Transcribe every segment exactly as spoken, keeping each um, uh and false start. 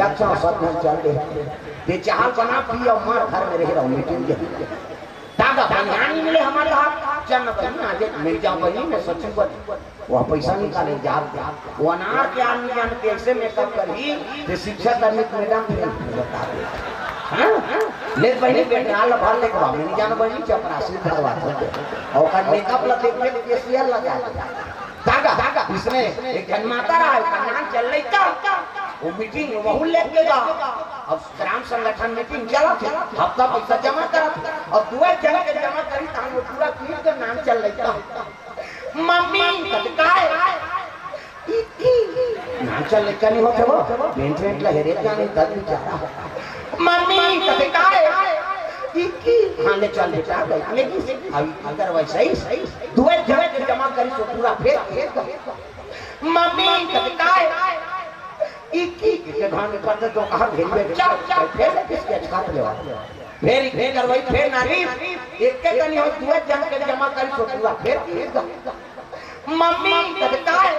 अच्छा, सत मन चल दे। ते चाह बना, पी अउ मार, घर में रह रहो, मीटिंग के। दादा, बनिहान नइ मिले हमर घर। चल न बहिनी, आज एक मिल जाओ बहिनी, मैं सच्ची बत-, वो पैसा निकाले, जा, जा। वो अनार के आदमी जान कैसे मेकअप करही, ते शिक्षा कर्मी के मैडम फेल बता दे। हाँ? ले बहिनी, पेट्रोल भर ले के बा, मैं नइ जानो बहिनी, चपरासी भरवा दे। अउ ओकर मेकअप ला देख के फेशियल लगा दे। दादा, दादा, इसने एक जन माता रहा, ओकर नाम चल लइका। वो मीटिंग वहू लेके गा। अब ग्राम संगठन मीटिंग चलत हे, हफ्ता पैसा जमा करत हे। अब दुए जन के जमा करी, तहान वो पूरा पीठ के नाम चल लइका। मम्मी, कथे काय? इक्की। नाम चल लइका नइ होत हे वो, बेंच वेंच ला हेरे जाने दस बेचारा। मम्मी, कथे काय? इक्की। हाँ, ले चल बेटा, बैठ ले। अब इधर वैसे ही दुए जन के जमा करी, सो पूरा फेर, फेर। मम्मी, कथे काय? इक्की। इके धान में पड़ते तो कहाँ भेज दे? चल, चल, फेर ले किसके छाप लेवा। फेर इक्की करवाई, फेर नारी, एक के तनी हो, दुए जन के जमा करी, सो पूरा फेर, फेर। मम्मी, कथे काय?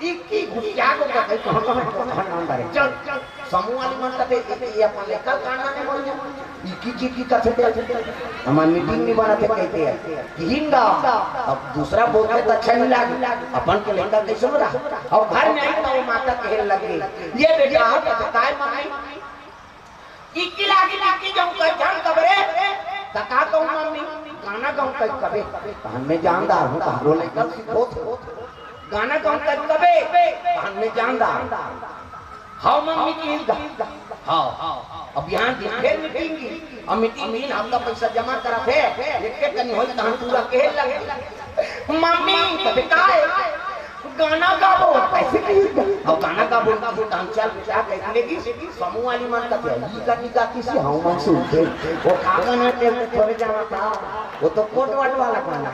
इक्की। घुसिया को कथे, कहाँ, कहाँ, कहाँ नाम डारे? चल, चल। समूह वाली मन कथे, इक्की अपन लेकर कांडा नहीं बोल जा। इक्की चिक्की कथे दे। हमार मीटिंग नइ बनत हे कहिथे। किहिन गा, अब दूसरा बोलथे त अच्छा नइ लागे। अपन के लइका कइसे बोला? अब घर में आई त वो माता कहे लगे, ये बेटा, कथे काय मम्मी? इक्की लागी, लागी जाऊं कहि झन कबरे। त का कहूं मम्मी? गाना गाऊं कहि कबे। तहन मैं जानदार हूं, तहरो लइका सिखोत हो। गाना गाऊं कहि कबे, तहन मैं जानदार। हव मम्मी, किहिन गा। हव। अब बिहान दिन फेर मीटिंग गिस। अब मीटिंग गिस, हफ्ता पैसा जमा करत हे, एक के तनी होई, तहन पूरा कहे लगे। मम्मी, कथे काय? गाना गाबो। कइसे कही? अब गाना गाबो, गाबो, तहन चल बेटा, कहि लेगी। समूह वाली मन कथे, ई कनी गातिस, हव मन सुनथे। वो का गाना ते थोरे जानत हस, वो तो कोट वाट वाला गाना।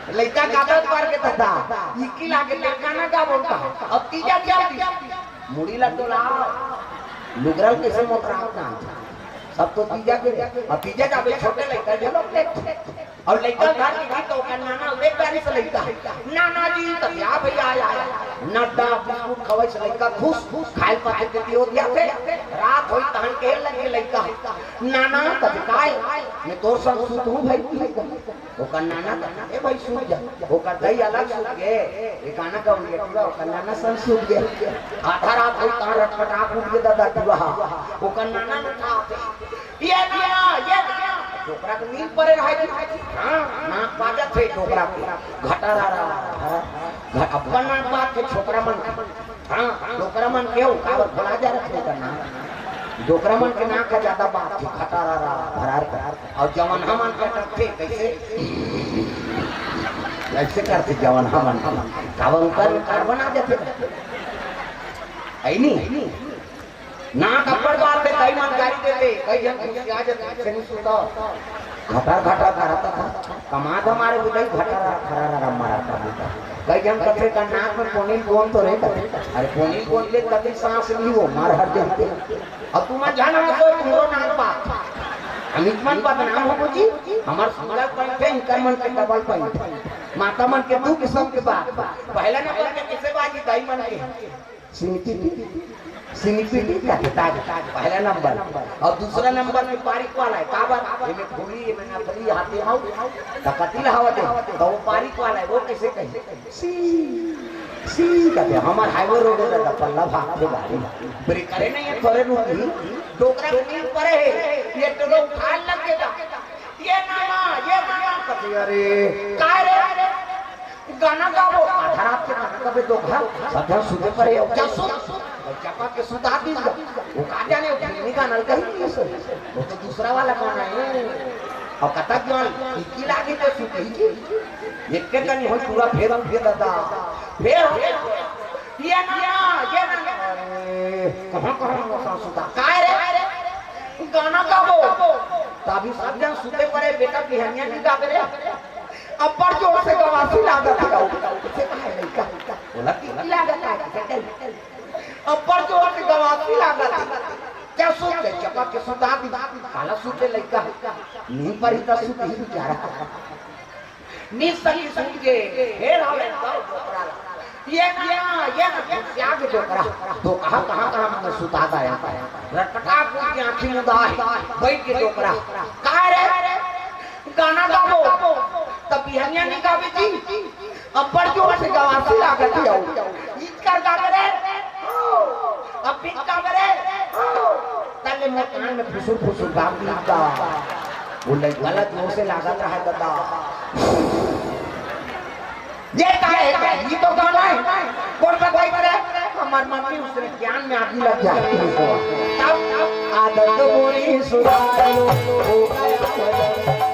लइका गाबत पार के दादा, इक्की लागे ते गाना गाबो कहा। अब तीजा चल दिस। मुड़ी ला डोला, लुगरा ल कइसे मोकरावत ना। सब तो तीजा के रे। अब तीजा जाबे छोटे लइका झलक ले। अउ लइका घर के तो ओकर नाना ले गाड़ी से लइका। नाना जी, त क्या भैया आया, आया। नड्डा बिस्कुट खवाई से लइका खुश, खुश खाए पाए के दियो दिया थे। रात होई तहन कहे लगे लइका, नाना, कथे काय? मैं तोर संग सुतहूं भाई, लइका। ओकर नाना कथे, "ए भाई, सुत जा।" ओकर दाई अलग सुत गे, ए गाना गाउन गे टूरा, ओकर नाना संग सुत गे। आधा रात होई, तहां रटपटाक उठ गे दादा टूरा। ओकर नाना उठाथे, "ये नाना, ये नाना।" डोकरा के नींद परे रहे जी। हां, नाक बाजत हे डोकरा के। घटारा रा, रा, रा। घ-, अपन नाक बाजत हे छोकरा मन के। हां, डोकरा मन के हो, काबर भुला जा रहे थे करना। डोकरा मन के नाक का ज्यादा बात थी, खटारा रा, भरार का। अउ जवनहा मन के करथे कइसे? कइसे करथे जवनहा मन? काबर ओकर में कार्बन आ जाथे? है नी? नाक अब्बड़ बात हे, कई मन गारी देथे, कई झन घुसिया जाथे, कइसे नइ सुता। घटर घटर करत था। कमा धमारे बुझाई घटर घटर मारत था बुझा। कई झन कथे का नाक में पोनील बोन तो रे कथे। अरे पोनील बोन ले कभी सांस नहीं हो, मार हर जाते। अब तुम जान हम तो तुमरो नाम बात। अमित मन बदनाम हो जी। हमार सिंगल पॉइंट हे, इनकर मन के डबल पॉइंट। माता मन के दू किस्म के बात। पहला नंबर के किसे बाजी दाई मन के। सिनिपिटी, सिनिपिटी का किताब, पहला नंबर। अउ दूसरा नंबर में पारिक वाला हे, काबर? एमे घोड़ी, एमे नथली, हाथी, हाउ, त कति ल हवा दे, त वो पारिक वाला हे, वो कइसे कही? सी, सी कथे, हमर हाईवे रोड हे दादा, पल्ला भागथे गाड़ी। ब्रेक करे नहीं हे, थोरे रुकी, डोकरा के नींद परे हे, ये टोलो उठा लग गे गा। ये नाना, ये नाना, कथे, अरे, काय रे? गाना गाबो, आधा रात के गाना गाबे तो घर, सब झन सुते परे हो, जा सुत। अउ चपा के सुता दिस गा। वो का जाने, वो फिल्मी गाना ल कही नहीं सुन। वो तो दूसरा वाला गाना हे। अउ कथा क्यों, इक्की लागी तो सुत ही की। एक के कनी हो पूरा फेर उठे दादा। फेर हो गया। ये ना, ये ना। अरे, कहाँ, कहाँ वो सा सुता? काय रे? गाना गाबो। तभी सब झन सुते परे, बेटा बिहनिया नइ गाबे रे। अब्बड़ जोर से गवासी लागत हे। से कहे लइका, बोला कि लागत हे, से कहे। अब्बड़ जोर से गवासी लागत हे। क्या सुत ले, चपा के सुता दिस। काला सुते लइका। नींद परी त सुत ही बेचारा। नींद सही सुत गे, फेर हवे गाँव डोकरा ला। ये ना, ये ना, क्या के डोकरा, डोकरा कहाँ, कहाँ, कहाँ मैंने सुता था यहाँ पर। रटका को की आँखी मुदा है, बैठ के डोकरा। का रे? गाना गाबो। तब बिहनिया नहीं गाबे जी। अब्बड़ जोर से गवासी लागत है। ईद कर गा करे। अब बीत गा करे। तले मोर कान में फुसुर फुसुर गाम दी दा। वो लइका ला जोर से लागत रहा दादा। ये का है? ये तो गाना है। कौन सा भाई करे? हमार मम्मी उसने ज्ञान में आगी लग जाए। तब आदत मोरी सुधार लो, हो गया भजन।